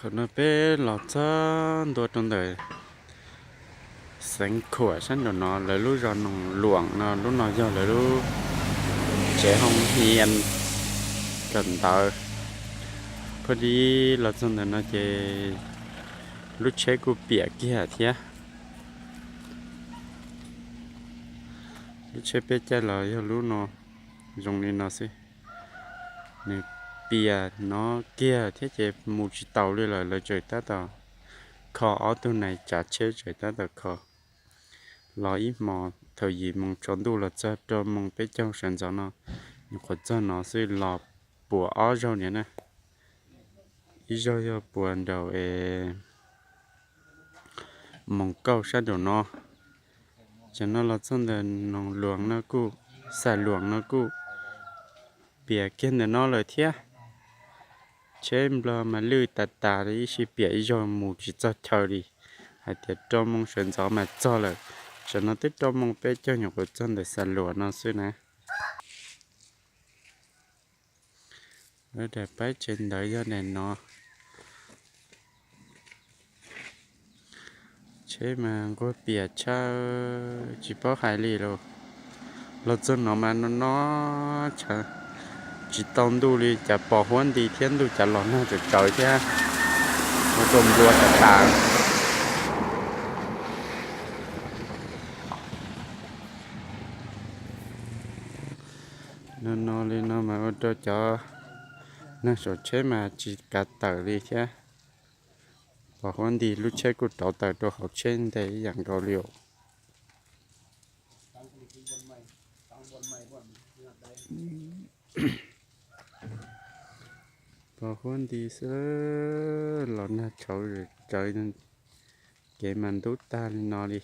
Thaum no peb los txog ntua rau ntawm Xeev Khuam sab nraum no, lawv lub zos Noog Luam no, lub no yog lawv lub tsev hoo hia kawm ntawv. Phob dib los txog ntawm no ces lub tsheb kuj piam kiag thiab. Lub tsheb peb caij los yog lub no, zoo li no xwb. Nws piam no kiag thiab ces mus tsis taus li lawm, lawv tseem tab tom kho, ob tug nais tsav tsheb tseem tab tom kho. Los ib hmos thaum yim moos tsaus ntuj los txog rau moos peb caug sawv ntxov no, nyuam qhuav txog no xwb los puas ob zaug niam na. Ib zaug yog puas nraum es moos kauj sab nraum no. Tam no los txog ntawm Noog Luam no kuj, Xas Luam no kuj piam kiag ntawm no lawm thiab. Tsheb nplog mas lwj tas tas li, ib sij piam ib zaug mus tsis txog chaw li. Hais tias rau moos sawv ntxov mas txog lawm. Tam no twb rau moos peb caug nyuam qhuav txog ntawm Xas Luam no xwb na. Lawv daim paib tsev ntawd yog daim no. Tsheb mas nquag piam tshaj tsis paub hais li lauj. Los txog no mas no no tshaj, tsis tau ntuj li cas, pos huab nti thiab ntuj cas los nag tsawv tsawv thiab, ua rau nplua tas tas. No no li no mas ua rau cov neeg saum tsheb mas tsis kav tawm li thiab. Pos huab nti lub tsheb kuj rauv taws rau hauv tsheb ntev ib yam nkaus li os. Pos huab nti xwb, los nag tshauv tsawv, kev mas ntub tag li no li.